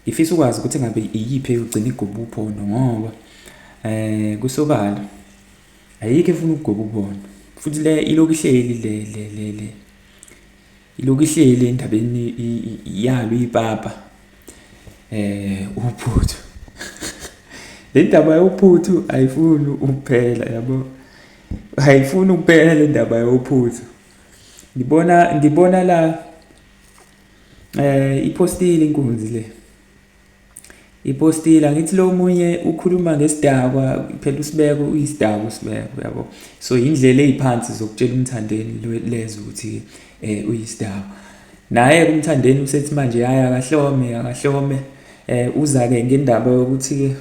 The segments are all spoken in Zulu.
Ngifisa ukwazi ukuthi ngabe iyiphi eyogcina igoba uphondo ngoba kusobala ayikho efuna ukugoba uphondo futhi le ilokhu ihleli le le le le ilokhu ihleli endabeni yalo ipapa uphuthu. Le ndaba yophuthu ayifuni ukuphela yabo, ayifuni ukuphela le ndaba yophuthu. Ngibona la ipostile inkunzi le, ipostile angithi lo munye ukhuluma ngesidakwa phela uSibeko uyisidakwa uSibeko yabo. So indlela eziphansi zokutshela uMthandeni lezo ukuthi uyisidakwa. Naye uMthandeni usethi manje hayi akahlome akahlome, uza ke ngendaba yokuthi ke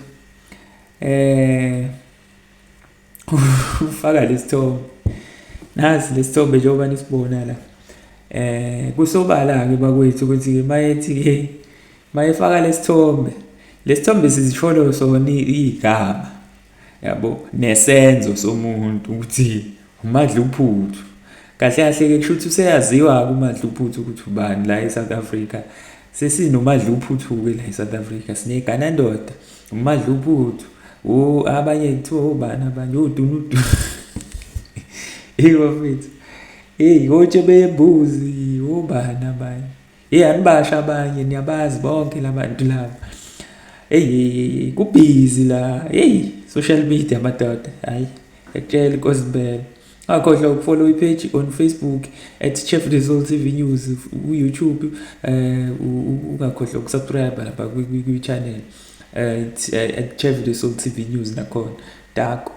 ufaka lesithombe. Nasi lesithombe njengoba nisibona la. Kusobala ke bakwethu ukuthi ke mayethi ke mayefaka lesithombe, lesithombe sizisholo sona igama yabo nesenzo somuntu ukuthi uMadla uphuthu. Kahle kahle ke kusho ukuthi useyaziwa ke uMadla uphuthu ukuthi ubani la eSouth Africa. SesinoMadla uphuthu ke la eSouth Africa, sinegana ndoda uMadla uphuthu. Abanye kuthiwa obani abanye odunudu. Hey bafethu, hey otshe bembuzi obani abanye. Hey anibasha abanye niyabazi bonke labantu laba. Hey kubhizi la. Hey social media madoda. Hayi ngiyakutshela inkosi impela. Ungakhohlwa ukufollow ipage on Facebook at Chef Result TV News, ku-YouTube, ungakhohlwa ukusubscribe lapha kwi-channel at Chef Result TV News nakhona. Dako.